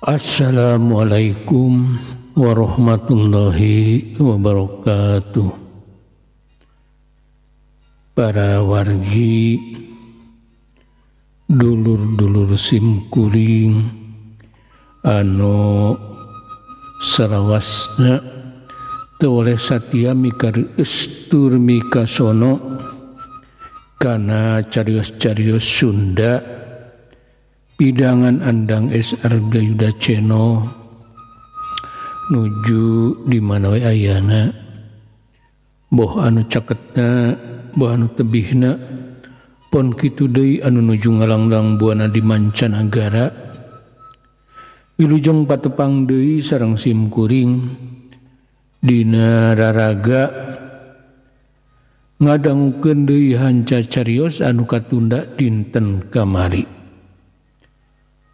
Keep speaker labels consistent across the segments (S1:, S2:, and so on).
S1: Assalamualaikum warahmatullahi wabarakatuh. Para wargi, dulur-dulur simkuring anu salawasna teu oleh satia mikareueus tur mikasono kana carios-carios Sunda pidangan Andang S. Arga Yuda Channel nuju di mana we ayana, boh anu caketna boh anu tebihna pon kitu deui anu nuju ngalanglang buana di mancanagara. Wilujeng patepang deui sareng simkuring dina raraga ngadangukeun deui hanca carios anu katunda dinten kamari.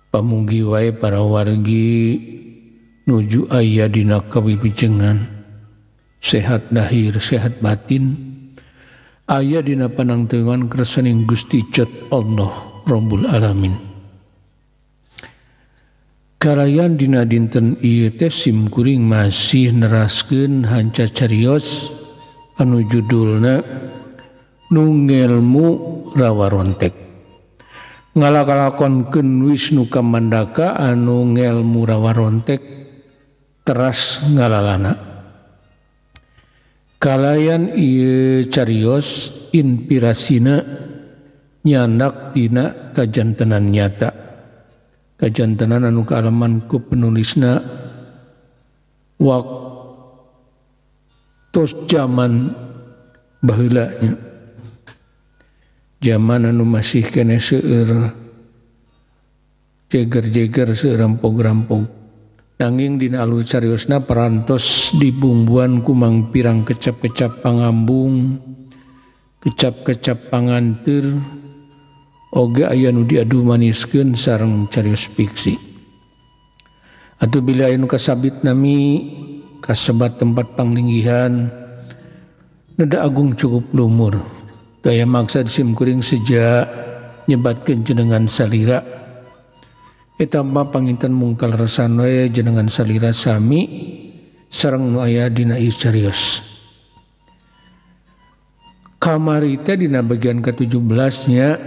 S1: Pamugi wae para wargi nuju aya dina kawilujengan, sehat lahir sehat batin, aya dina panangtengan kersaning Gusti Jat Allah Rabbul Alamin. Kalayan dina dinten ieu teh simkuring masih neraskeun hanca carios anu judulna Nu Ngelmu Rawarontek. Ngalakalakonkeun Wisnu Kamandaka anu ngelmu rawarontek teras ngalalana. Kalayan ieu carios inspirasina nyandak tina kajantenan nyata. Kajantenan anu kaalaman ku penulisna waktos jaman baheula nya. Jaman anu masih keneh seueur jeger-jeger seueur rampog-rampog. Nanging dina alur cariosna parantos dibumbuan ku mangpirang kecap-kecap pangambung, kecap-kecap panganteur, oge aya nu diadu maniskeun sareng carios fiksi. Atuh bila aya nu kasabit nami kasebat tempat panglinggihan neda agung cukup lumur. Daya maksa simkuring sejak nyebatkeun jenengan salira. Eta mah panginten mungkal resan we jenengan salira sami sareng nu aya dina ieu carios. Kamari teh dina bagian ke-17 nya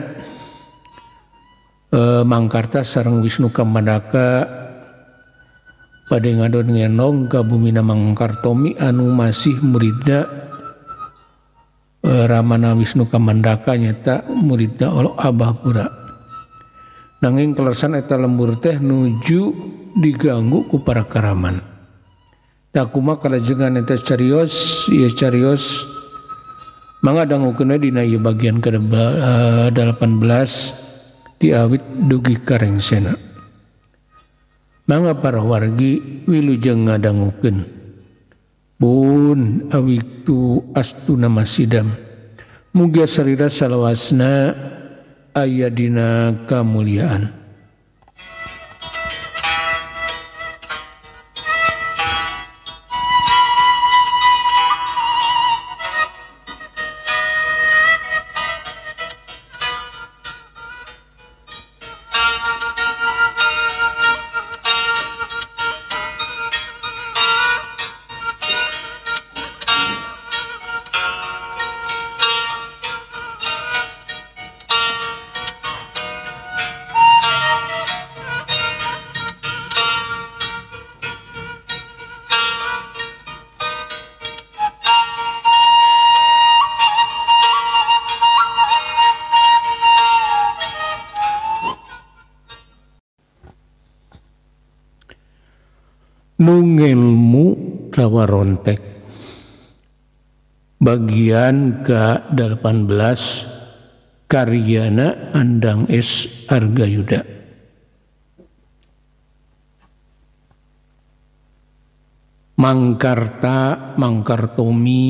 S1: Mangkarta sareng Wisnu Kamandaka bade ngadon ngenong ka bumina Mangkartomi anu masih muridna Ramana Wisnu Kamandaka nyata muridna oleh Abah Pura. Nanging kelesan eta lembur teh nuju diganggu ku para karaman. Takuma kalajengan eta carios, ieu carios mangga dangukeun dina ieu bagian ke-18 ti awit dugi karengsena. Mangga para wargi wilujeng ngadangukeun. Pun awiktu astuna masidam. Mugia sarira salawasna aya dina kamuliaan. Nu ngelmu rawarontek bagian ke-18 karyana Andang S. Arga Yuda. Mangkarta Mangkartomi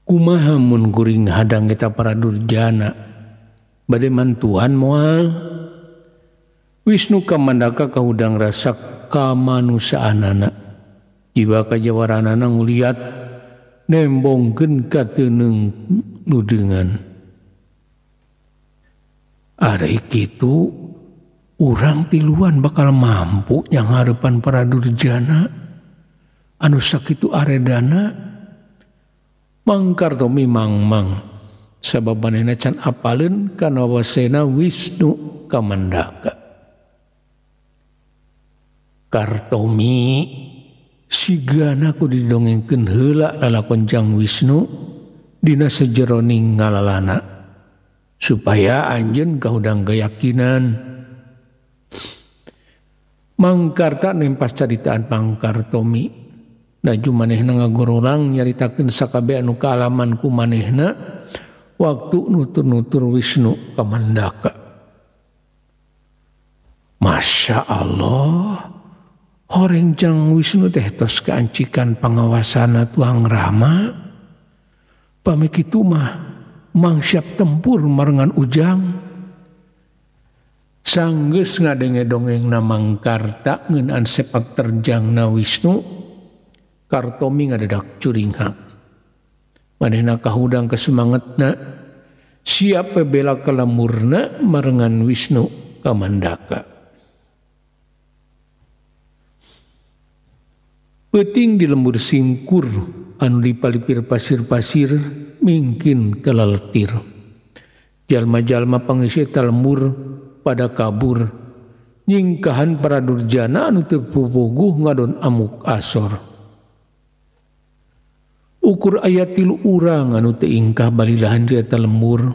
S1: kumaha mun kuring hadang eta para durjana bade mantuan moal. Wisnu Kamandaka kahudang rasa kamanusaanana jiwa kajawaranana nguliat nembongkeun kateuneng nudengan. Ari kitu Urang tiluan bakal mampu yang harapan para durjana anu sakitu aredana. Mangkartomi mangmang sabab manehna can apaleun kana wasena Wisnu Kamandaka. Kartomi sigana ku didongengkeun heula lalakon Jang Wisnu dina sajeroning ngalalana supaya anjeun kahudang keyakinan. Mangkarta nempas caritaan Mangkartomi. Laju manehna ngagorolang nyaritakeun sakabeh anu kaalaman ku manehna waktu nutur-nutur Wisnu Kamandaka. Masya Allah, horeng Jang Wisnu teh tos kaancikan pangawasana Tuang Rama. Pami kitu mah mangsiap tempur marengan Ujang. Sanggeus ngadenge dongengna Mangkarta ngeunaan sepak terjangna Wisnu, Kartomi ngadedak curinghak. Manehna kahudang kesemangatna, siap bela kelemurna marengan Wisnu Kamandaka. Peuting di lembur singkur anu dipalipir pasir-pasir mingkin kelaletir. Jalma-jalma pangisi eta lembur pada kabur, nyingkahan para durjana anu teu pupuguh ngadon amuk asor. Ukur aya tilu urang anu teu ingkah balilahan di eta lembur.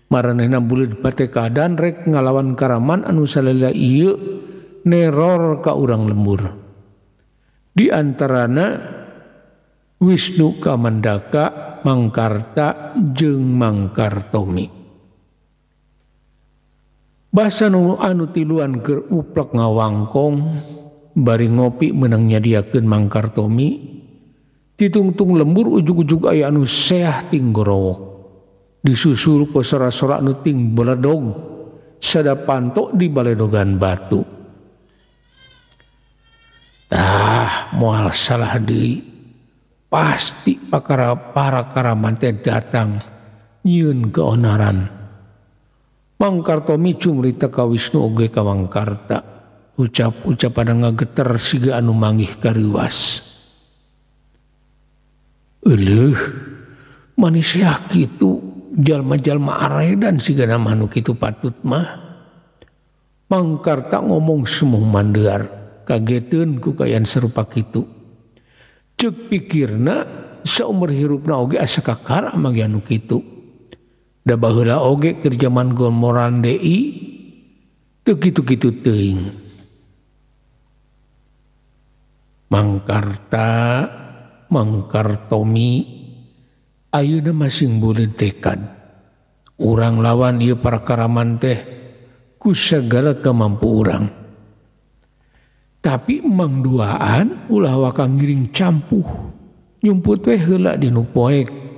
S1: Maranehna buleud patekadan rek ngalawan karaman anu salila ieu neror ka urang lembur. Di antarana Wisnu Kamandaka, Mangkarta jeung Mangkartomi. Basa nu anu tiluan keur uplek ngawangkong bari ngopi meunang nyadiakeun Mangkartomi. Ditungtung lembur ujug-ujug aya anu seah ting gorowok. Disusul ku sora-sora anu ting beledog sada pantok di baledogan batu. Tah moal salah deui. Pasti para karaman teh datang nyieun keonaran. Mangkartomi cumrita ka Wisnu oge ka Mangkarta. Ucap-ucapan ngageter siga anu manggih kariwas. Euleuh, manisya kitu jalma-jalma aredan sigana mah nu kitu patut mah. Mangkarta ngomong semuh mandear, kageteun ku kaayaan serupa kitu. Ceuk pikirna saumur hirupna oge asa kakara manggihan nu kitu. Da baheula oge keur jaman Gomoran DI teu kitu-kitu teuing. Mangkarta, Mangkartomi ayeuna masing buleud tekad. Urang lawan ieu para karaman teh ku sagala kamampu urang. Tapi mang duaan ulah waka ngiring campuh. Nyumput we heula dinu poek.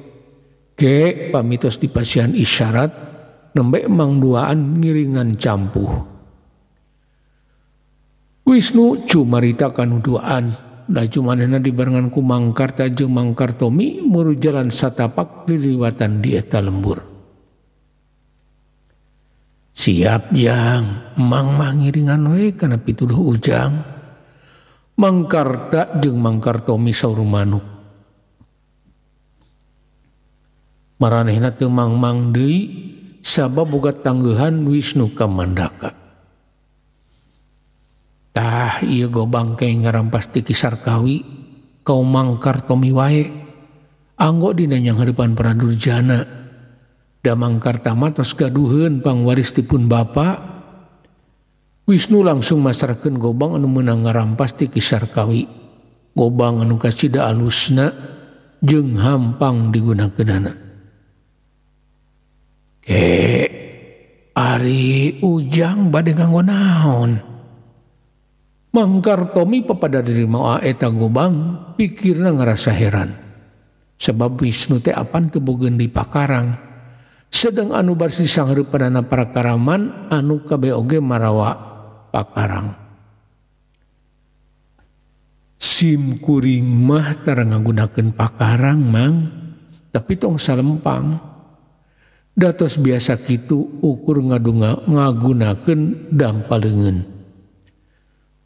S1: Ke pamitos dipasihan isyarat nembe mang duaan ngiringan campuh. Wisnu cumarita kanu duaan. Laju manehna dibarengan ku Mangkarta jeung Mangkartomi muru jalan satapak liliwatan di eta lembur. Siap jang, mang mah ngiringan we kana pituduh Ujang. Mangkarta jeung Mangkartomi saur manuk. Maranehna teu mang-mang deui sabab boga tanggehan Wisnu Kamandaka. Tah ieu gobang ke ngarampas ti Ki Sarkawi kaum Mangkartomi wae. Anggo dina nyanghareupan para durjana. Da Mangkarta mah tos gaduheun pangwaris tipun bapa. Wisnu langsung masarkeun gobang anu meunang ngarampas ti Ki Sarkawi. Gobang anu kacida alusna jeung hampang digunakeunana. Ke ari Ujang bade nganggo naon? Mangkartomi papada diri mawa eta gobang pikirna ngarasa heran. Sebab Wisnu teh apan teu bogeun di pakarang. Sedang anu barsi sangreupanana para karaman anu kabeh oge marawa pakarang. Sim kuring mah tara ngagunakeun pakarang mang, tapi tong salempang. Datos biasa kitu ukur ngagunakeun dampaleungeun.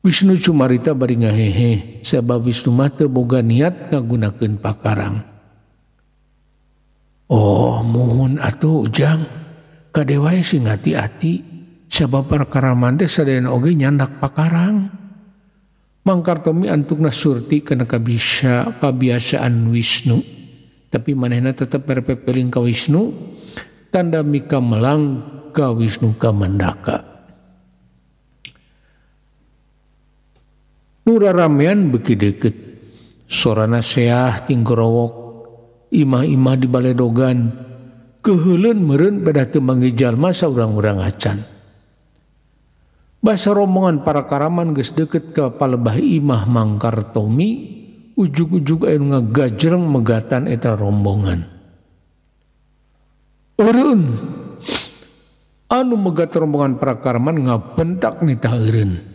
S1: Wisnu cumarita bari ngahehe sabab Wisnu mah teu boga niat ngagunakeun pakarang. Oh muhun atuh Ujang, kade wae sing hati-hati sabab perkara teh sadayana oge nyandak pakarang. Mang Kartomi antukna surti kana kabiasaan Wisnu, tapi manehna tetep berpepeling ka Wisnu, tanda mika melang ka Wisnu Kamandaka. Nura ramean beuki deukeut, sorana seah tinggorowok, imah-imah di baledogan, keuheuleun meureun pedah teu manggih jalma saurang-urang acan. Basa rombongan para karaman geus deukeut ka palebah imah Mang Kartomi, ujug-ujug aya nu ngagajreng megatan eta rombongan. Eureun anu megat rombongan para karaman ngabentak nitah eureun.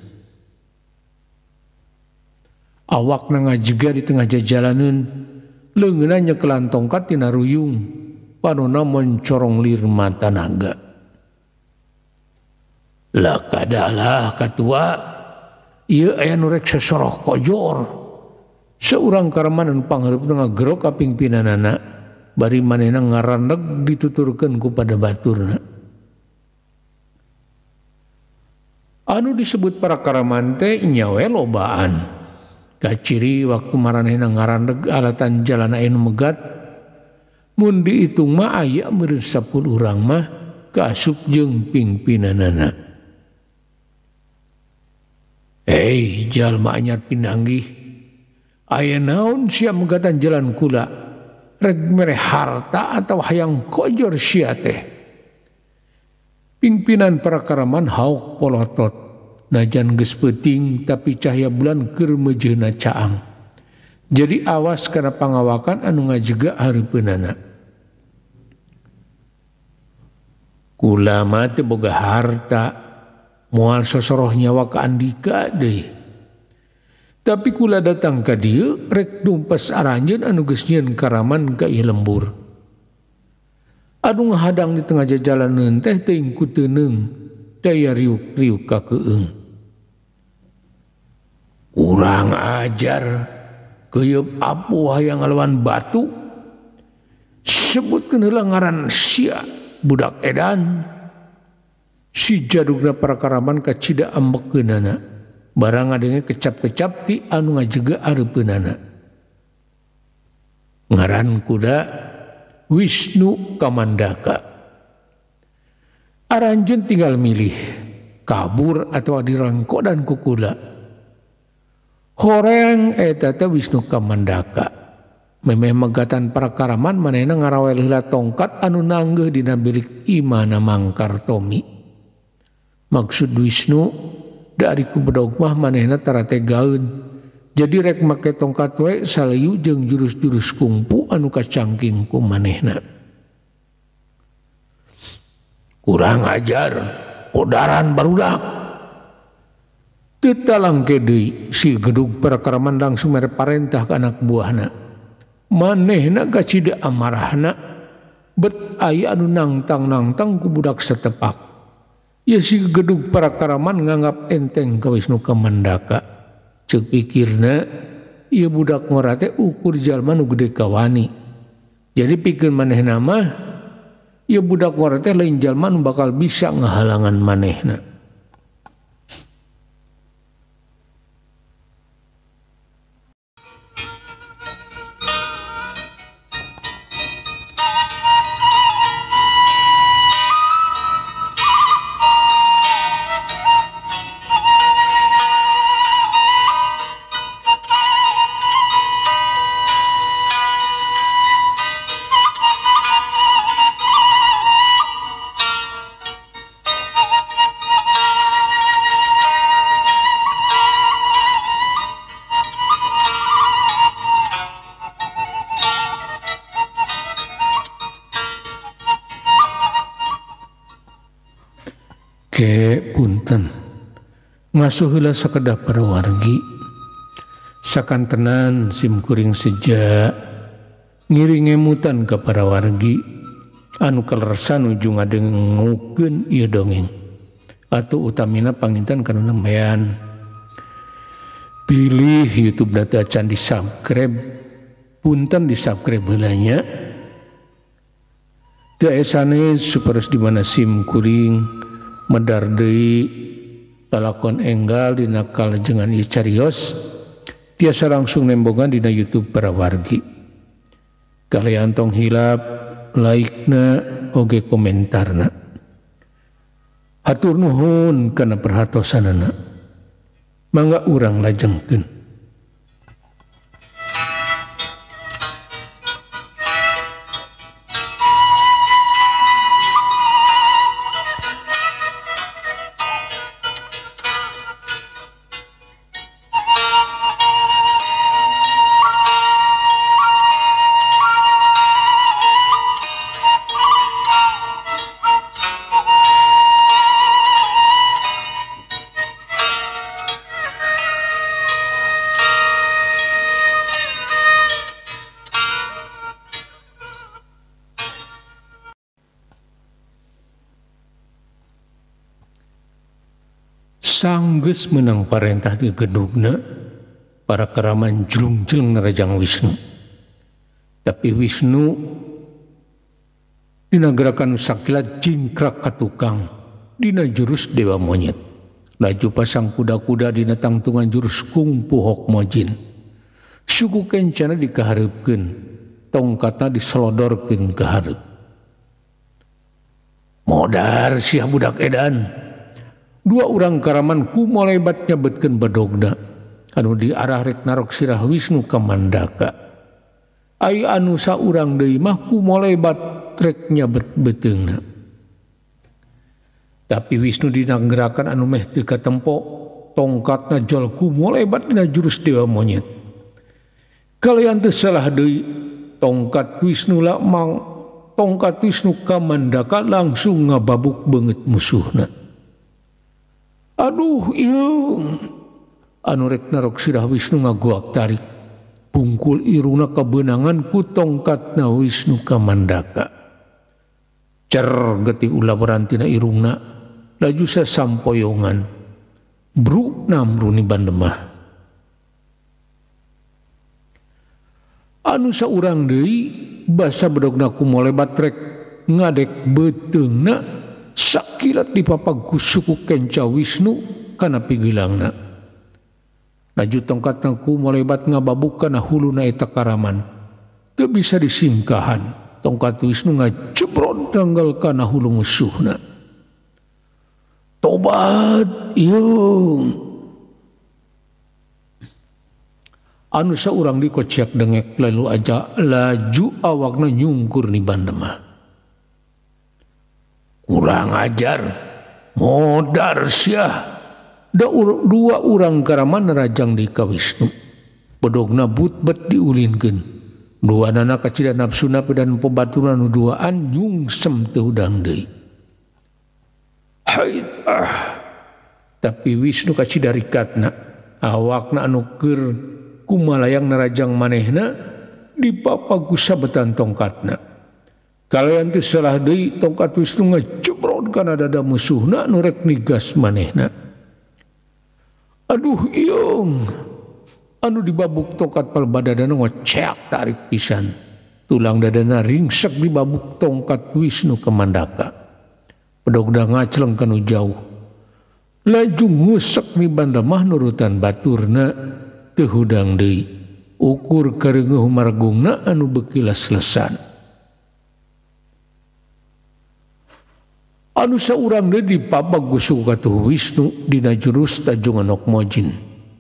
S1: Awakna ngajega di tengah jajalaneun, leungeunna nyekelan tongkat tina ruyung, panona moncorong lir mata naga. Lah kadalah katua, ieu aya nu rek sesoroh kojor. Seurang karaman anu panghareupna ngagerok ka pingpinanana, bari manehna ngarandeg dituturkeun ku pada baturna. Anu disebut para karaman teh nya we lobaan. Kaciri waktu maranehna ngarandeg alatan jalana anu megat, mun diitung mah aya meureun 10 urang mah kaasup jeung pingpinanana. Hei jalma anyar pinanggih, aya naon sia megatan jalan kula, rek mere harta atau hayang kojor sia teh. Pimpinan para karaman haok polotot, najan geus peuting tapi cahaya bulan keur meujeuna caang. Jadi awas kana pangawakan anu ngajega hareupeunana. Kula mah teu boga harta, moal sosoroh nyawa ka andika deui. Tapi kula datang ka dieu rek dumpas aranjeun anu geus nyieun karaman ka ieu lembur. Anu ngahadang di tengah jajalaneun teh teuing ku teuneung, daya riuk-riuk ka keung. Kurang ajar, keuyeub apuh hayang ngalawan batu. Sebutkeun heula ngaran sia, budak edan. Si jadugna para karaman kacida ambekeunana, barang ngadenge kecap-kecap ti anu ngajega hareupeunana. Ngaran kuda Wisnu Kamandaka. Aranjeun tinggal milih kabur atau dirangkodan ku kula. Horeng eta teh Wisnu Kamandaka. Memeh megatan para karaman manehna ngarawel heula tongkat anu nanggeuh dina bilik imahna Mang Kartomi. Maksud Wisnu dari ku bedog mah manehna tarate gaeun. Jadi rek make tongkat we salayu jeung jurus-jurus kungpu anu kacangking ku manehna. Kurang ajar, podaran barudak. Teu talangke deui si gedug parakaraman langsung mere parentah ka anak buahna. Manehna kacida amarahna bet aya anu nangtang-nangtang ku budak setepak. Ya si gedug parakaraman nganggap enteng ka Wisnu Kamandaka. Ceuk pikirna ieu budak ngora teh ukur jalma nu gede kawani. Jadi pikeun manehna mah ieu budak ngora teh lain jalma nu bakal bisa ngahalangan manehna. Punten ngasuh heula sakedap para wargi sakantenan sim kuring seja ngiring emutan ka para wargi Anu kaleresan nuju ngadengukeun ieu dongeng. Atuh utamina panginten kana nembean. Pilih YouTube data can di-subscribe, punten di-subscribe heula nya. Teu aya sanes supados di mana sim kuring medar deui lalakon enggal dina kalajengan ieu carios tiasa langsung nembongan dina YouTube para wargi. Kalian tong hilap like-na oge komentarna. Hatur nuhun kana perhatosanana. Mangga urang lajengkeun. Sanggeus meunang parentah ti gedugna para karaman jelung-jelung narajang Wisnu. Tapi Wisnu dina gerakan sakilat jingkrak ka tukang dina jurus dewa monyet. Laju pasang kuda-kuda dina tangtungan jurus kungpu hok mojin. Suku kencana dikahareupkeun, tongkatna diselodorkeun ka hareup. Modar sia budak edan. Dua urang karaman ku molebat nyabetkeun bedogna anu diarah rek narok sirah Wisnu Kamandaka. Ai anu saurang deui mah ku molebat rek nyabet beuteungna. Tapi Wisnu dina gerakan anu meh teu katempo, tongkatna jol ku molebat dina jurus dewa monyet. Kalayan teu salah deui, tongkat Wisnu lamang tongkat Wisnu Kamandaka langsung ngababuk beungeut musuhna. Aduh ieu anu rek narok sirah Wisnu ngaguak tarik bungkul irungna kabeunangan ku tongkatna Wisnu Kamandaka. Cer getih ulaweran tina irungna laju sasampoyongan bruk namruni bandemah. Anu saurang deui basa bedogna ku molebat rek ngadek beuteungna sakilat dipapag ku suku kenca Wisnu kana pigilangna. Laju tongkatna ku molebat ngababuk kana huluna eta karaman. Teu bisa disingkahan, tongkat Wisnu ngajebrot tanggal kana hulu musuhna. Tobat ieu. Anu saurang dikociak dengek lalu aja laju awakna nyungkur ni bandemah. Kurang ajar, modar sia. Dua urang karaman nerajang di ka Wisnu. Bedogna but-bet diulinkeun. Dua nana kacida nafsuna dan pebaturan nu duaan nyungsem teu hudang deui. Hait ah. Tapi Wisnu kacida rikatna, awakna anu keur kumalayang nerajang manehna dipapag ku sabetan tongkatna. Kalayan teu salah deui tongkat Wisnu ngajebrot kana dada musuhna nu rek nigas manehna. Aduh iung anu dibabuk tongkat palbadadana ngoceak tarik pisan. Tulang dadana ringsek dibabuk tongkat Wisnu Kamandaka. Bedogna ngacleng kanu jauh. Laju ngusek ni bandamah nurutan baturna teu hudang deui. Ukur kareungeuh margungna anu beuki les-lesan. Anu saurang deui dipabag ku suku katuh Wisnu dina jurus tajungan ok mojin.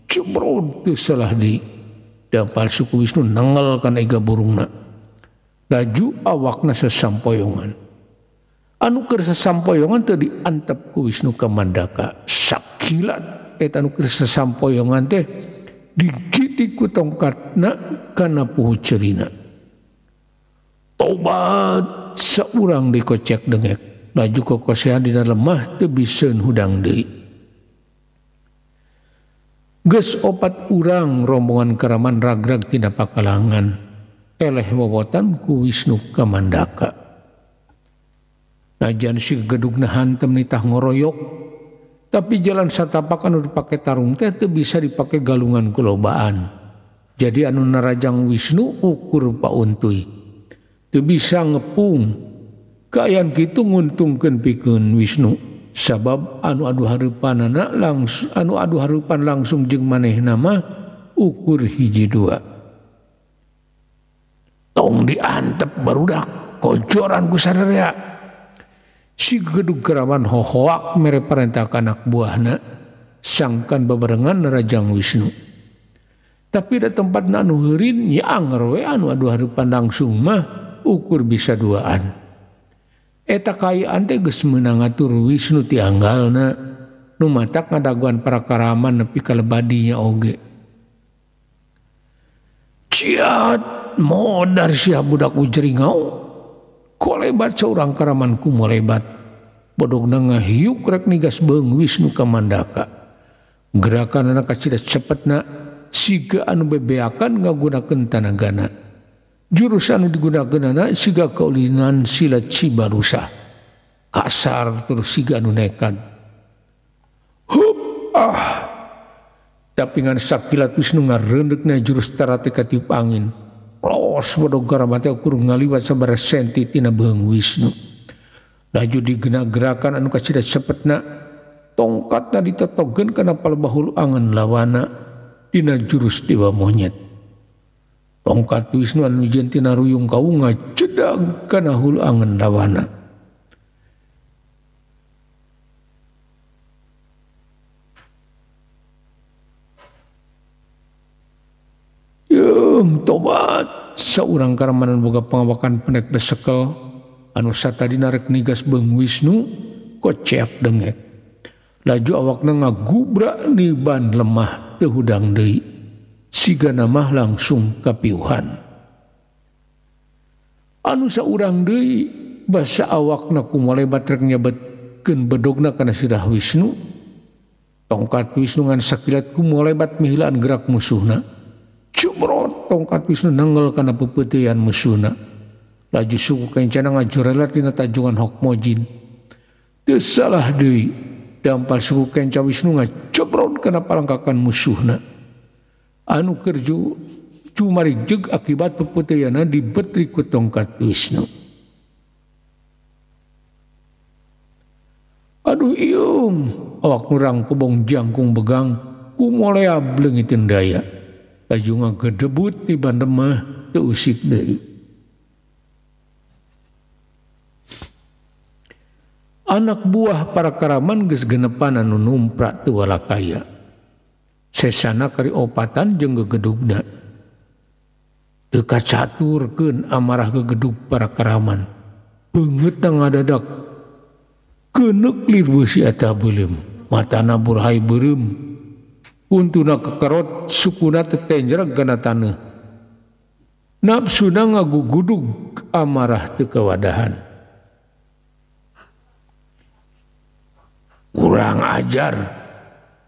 S1: Jebrot teu salah deui. Dampal suku Wisnu nengel kana iga burungna. Laju awakna sasampoyongan. Anu keur sasampoyongan teu diantep ku Wisnu Kamandaka. Sakilat eta anu keur sasampoyongan teh digitik ku tongkatna kana puhu ceurina. Tobat saurang dikocek dengek. Laju kokosehan dina lemah teu biseun hudang deui. Geus opat urang rombongan karaman ragrag tina pakalangan. Eleh wowotan ku Wisnu Kamandaka. Najan si gedugna hantem nitah ngoroyok, tapi jalan satapak anu dipake tarung teh teu bisa dipake galungan kulobaan. Jadi anu narajang Wisnu ukur pauntuy. Teu bisa ngepung. Kaayaan kitu nguntungkeun pikeun Wisnu. Sabab anu adu hareupanana langsung anu adu hareupan langsung jeung manehna mah ukur hiji dua. Tong diantep barudak kojoran ku sadaya. Si gedug keraman hohoak mere parentah ka anak buahna sangkan babarengan narajang Wisnu. Tapi da tempatna anu heurin nya anger we anu adu hareupan langsung mah ukur bisa duaan. Eta kaayaan teh geus meunang ngatur Wisnu ti anggalna nu matak ngadaguan para karaman nepi ka lebadinya oge. Ciat modar sia budak ujeringau. Kolebat seorang karaman ku molebat. Bodogna ngahiuk rek nigas beung Wisnu Kamandaka. Gerakan anak kacida cepetna siga anu bebeakan ngagunakeun tanagana. Jurus anu digunakeunana siga kaulinan silat Cibarusah. Kasar terus siga anu nekat. Hup ah. Tapi ngan sakilat Wisnu ngareundekna jurus tarate katiup angin. Plos bodog karaman teh ukur ngaliwat sabaraha senti tina beung Wisnu. Laju digena gerakan anu kacida cepetna, tongkatna ditetogeun kana palebah hulu angen lawana dina jurus dewa monyet. Tongkat Wisnu anu jeung tina ruyung kaunga cedag kana hulu angen lawana. Yeung tobat saurang karamanan boga pangawakan penek desekel anu satadina rek nigas beung Wisnu koceak dengek. Laju awakna ngagubrak di ban lemah teu hudang deui. Sigana mah langsung kapiuhan. Anu saurang deui basa awakna kumolebat rek nyabetkeun bedogna kana sirah Wisnu. Tongkat Wisnu ngan sakilat kumolebat mihilaan gerak musuhna. Cubrot tongkat Wisnu nenggel kana pepeutean musuhna. Laju suku kencana ngajorelat dina tajungan Hokmojin. Teu salah deui dampal suku kenca Wisnu ngacobrot kana palangkakan musuhna. Anu keur cumarijeg akibat pepeuteanna dibetri ku tongkat Wisnu. Aduh iung, awak nurang kobong jangkung begang kumolea bleungiteun daya. Laju ngagedebut di bandemah teu usik deui. Anak buah para karaman geus genepan anu numprak teu walakaya. Sesana kari opatan jeung gegedugna. Teu kacaturkeun amarah gegedug para karaman. Beungeutna ngadadak keuneuk lir beusi eta beuleum, matana burhay beureum. Untuna kekerot sukuna tetenjreg kana taneuh. Nafsuna ngagugudug amarah teu kawadahan. Kurang ajar.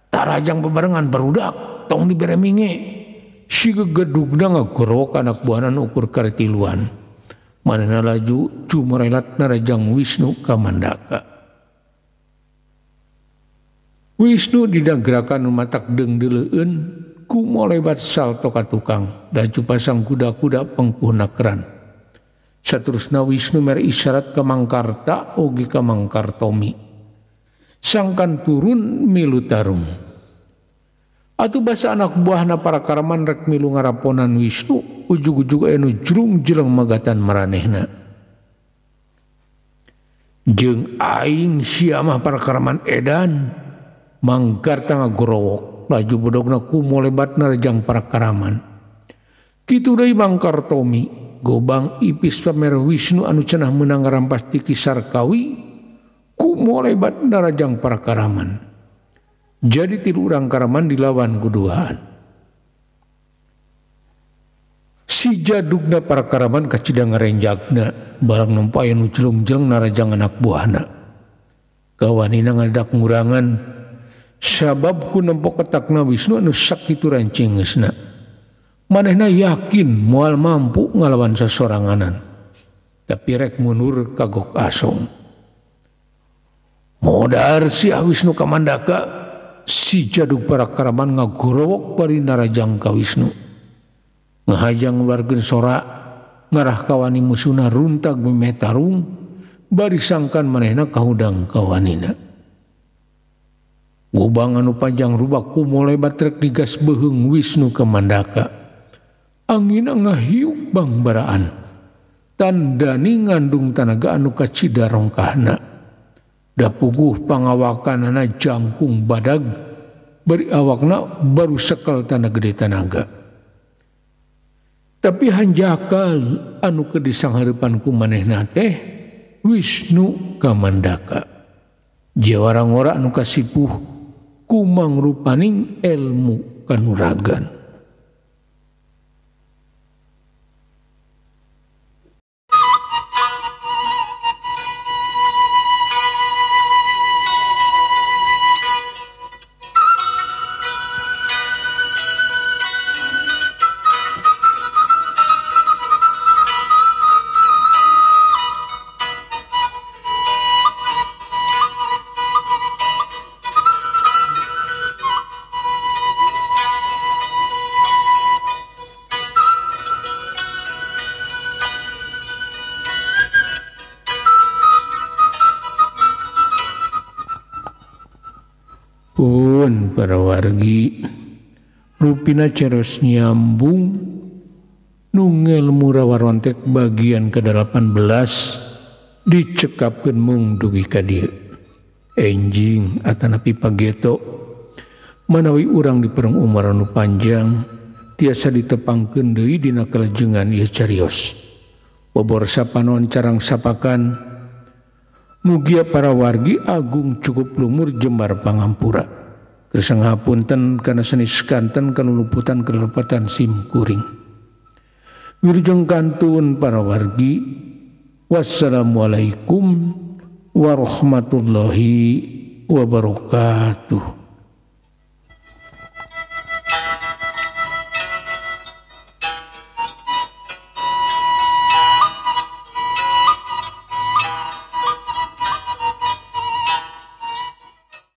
S1: Tarajang bebarengan barudak tong dibere minge. Si gegedugna ngagorowok anak buahna ukur karitiluan. Manehna laju cumarelat narajang Wisnu Kamandaka. Wisnu dina gerakan matak deung-deleueun kumolebat salto ka tukang laju pasang kuda-kuda pengkuhna keran. Saterusna Wisnu mere isyarat ka Mangkarta oge ka Mangkartomi. Sangkan turun milu tarung. Atuh basa anak buahna para karaman rek milu ngaraponan Wisnu ujug-ujug anu jrung jeleng magatan maranehna. Jeung aing sia mah para karaman edan. Mangkarta ngagorowok laju bodogna kumolebat narajang para karaman. Kitu deui Mangkartomi gobang ipis pamer Wisnu anu cenah meunang ngarampas ti Ki Sarkawi kumolebat narajang para karaman. Jadi tilu urang karaman dilawan kuduaan. Si jadugna para karaman kacida ngarenjagna barang nempo aya nu jelung-jeleng narajang anak buahna. Kawanina ngadadak ngurangan sabab ku nempo ketakna Wisnu anu sakitu rancingeusna. Manehna yakin moal mampu ngalawan sasoranganan. Tapi rek mundur kagok asong. Modar si Wisnu Kamandaka si jadug parakaraman ngagorowok bari narajang ka Wisnu. Ngahajang ngeluarkeun sora ngarah kawani musuna runtag memeh tarung bari sangkan manehna kahudang kawanina. Gobang anu panjang rubak kumole batrek digas beuheung Wisnu Kamandaka. Angin ngahiup bangbaraan. Tandani ngandung tanaga anu kacida rongkahna. Da puguh pangawakanana jangkung badag bari awakna baru sekel tanda gede tanaga. Tapi hanjakal anu keur disanghareupan ku manehna teh Wisnu Kamandaka. Jawara ngora anu kasipuh ku mangrupaning elmu kanuragan. Pun para wargi rupina ceros nyambung nungel murawarontek bagian ke-18 dicekapkeun mung dugi ka dieu. Enjing atanapi pageto manawi urang dipereng umur anu panjang tiasa ditepangkeun deui dina kalajengan ieu carios. Bobor sapanon carang sapakan mugia para wargi agung cukup lumur jembar pangampura. Gersang hapunten kana sanes kanten kaluluputan kalepatan sim kuring. Wirjeng kantun para wargi. Wassalamualaikum warahmatullahi wabarakatuh.